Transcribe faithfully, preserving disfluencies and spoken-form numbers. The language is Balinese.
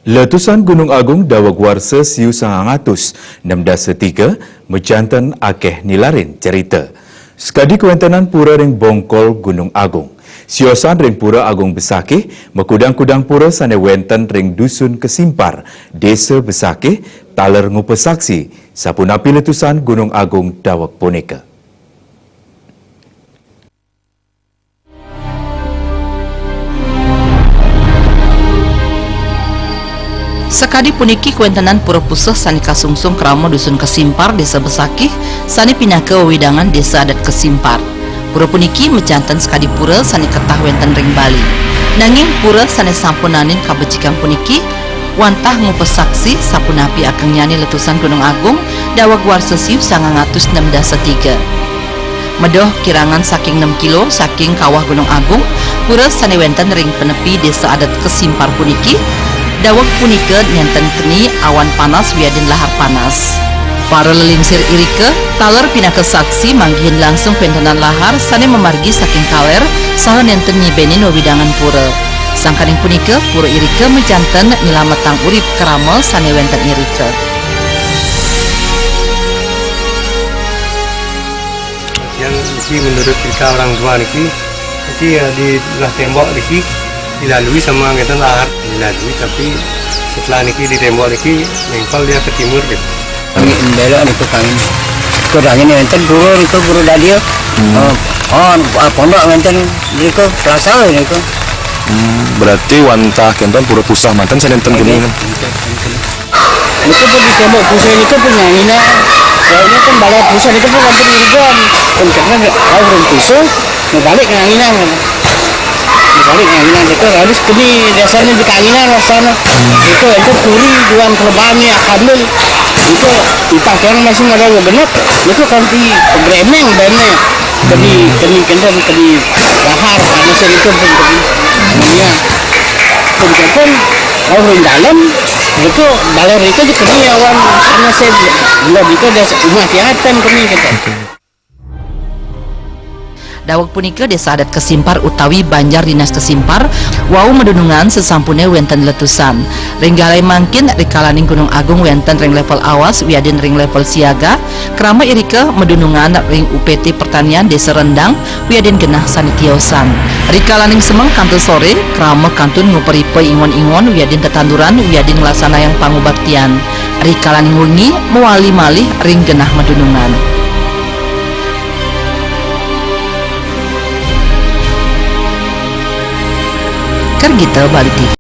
Letusan Gunung Agung daweg warsa siu sangang atus nem dasa tiga, majanten akeh nilarin cerita. Sakadi kawentenan pura ring bongkol Gunung Agung. Siosan ring Pura Agung Besakih, makudang-kudang pura sane wenten ring Dusun Kesimpar, Desa Besakih, taler ngupasaksi sapunapi letusan Gunung Agung daweg punika. Sakadi puniki kawentenan pura puseh sane kasungsung krama Dusun Kesimpar, Desa Besakih, sane pinaka wewidangan Desa Adat Kesimpar. Pura puniki majanten sakadi pura sane ketah wenten ring Bali. Nanging pura sane sampun naenin kabecikan puniki wantah ngupasaksi sapunapi agengnyane letusan Gunung Agung daweg warsa siu sangang atus nem dasa tiga. Medoh kirangan saking nem kilo saking kawah Gunung Agung, pura sane wenten ring panepi Desa Adat Kesimpar puniki, daweg punika nenten keni awan panas wiadin lahar panas. Para lelingsir irika taler pinaka saksi manggihin langsung kawentenan lahar sane mamargi saking kaler saha nenten nyibenin wewidangan pura. Sangkaning punika, pura irika majanten nyelametang urip krama sane wenten irika. Yang niki menurut cerita orang tua niki, niki, eh, di belah tembok niki dilalui sama ngeten lahar, dilalui, tapi setelah niki di tembok niki nempel dia ke timur gitu. Kami belok niku kami. Kudanya ni wenten pura niku, pura Dadia. Hmm. Eh, oh, ah, pondok wenten niku, plaza niku. Hmm, berarti wantah kenten pura puseh manten sane nenten kene. Nggih, nggih, nggih. Niku pun di tembok puseh niku pun nganginan. Soalnya kan balai puseh niku pun sampun urugan. Pun karena rauh ring puseh, mau balik nganginan. Mau balik nganginan niku harus keni dasarnya di kanginan rasanya. Niku itu turi duan kelebani akandel. Niku entah kan masih ada genep. Niku kanti gremeng bene. Keni, keni kenten, keni lahar, karena saya itu pun keni. Iya. Pun kenten, kalau ring dalam, itu balai itu keni awan, karena saya, enggak itu ada rumah tiatan keni gitu. Daweg punika Desa Adat Kesimpar utawi Banjar Dinas Kesimpar wau madunungan sasampune wenten letusan. Ring galai mangkin rikalaning Gunung Agung wenten ring level awas wiadin ring level siaga, krama irika madunungan ring U P T Pertanian Desa Rendang wiadin genah sane tiosan. Rikalaning semeng kantos sore, krama kantun nguperipa ingon-ingon wiadin tetanduran wiadin nglaksanayang pangubaktian. Rikalaning wengi mawali malih ring genah madunungan. Ker Gita Bali T V.